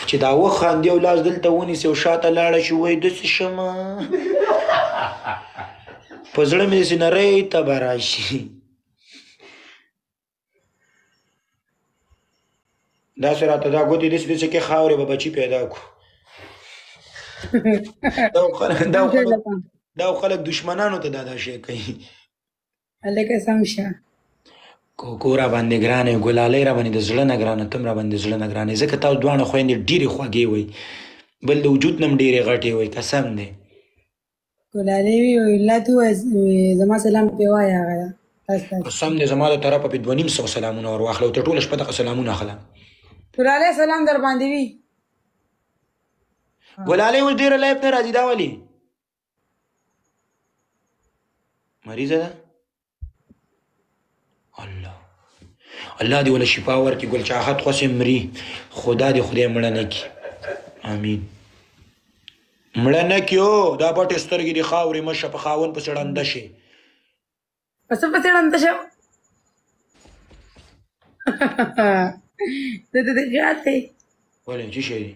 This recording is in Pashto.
چې دا وخاندي او لاس دلته ونیسي او شاته لاړه شي، وایي داسې شمه په زړه مې داسې نری تبه راشي. داسې راته دا ګوتې داسې داسې کې خاورې به بچي پیدا کړو. دا خلک دشمنانو ته دا شی کوي. هلکه سم شه. کوکو را باندې ګرانه، ګلالۍ را باندې د زړه نه ګرانه، تم را باندې زړه نه ګرانه، ځکه تاسو دواړه خویندې ډېرې خوږې وئ، بل د وجود نه هم ډېرې غټې وئ، قسم دی. ګلالۍ وي الله ته ووایه زما سلام پرې وایه. هغه ده قسم دی زما د طرفه پې 250 سلامونه ور واخله او ته ټوله شپه دغه سلامونه اخله. ګلالۍ سلام در باندې وي. ګلالۍ اوس ډېره live نه راځي، دا ولې مریضه ده؟ الله الله دې وله شفا ورکړي. ګل چاهت خوسې مري، خدا دې خدای مړه نه کړي، امین. مړه نه کړي. او دا بټې سترګې دې خاورې مه شه، په خاوند پسې ړنده شي. په څه پسې ړنده شم؟ ته د دې خیال دی ولې چې شی دی؟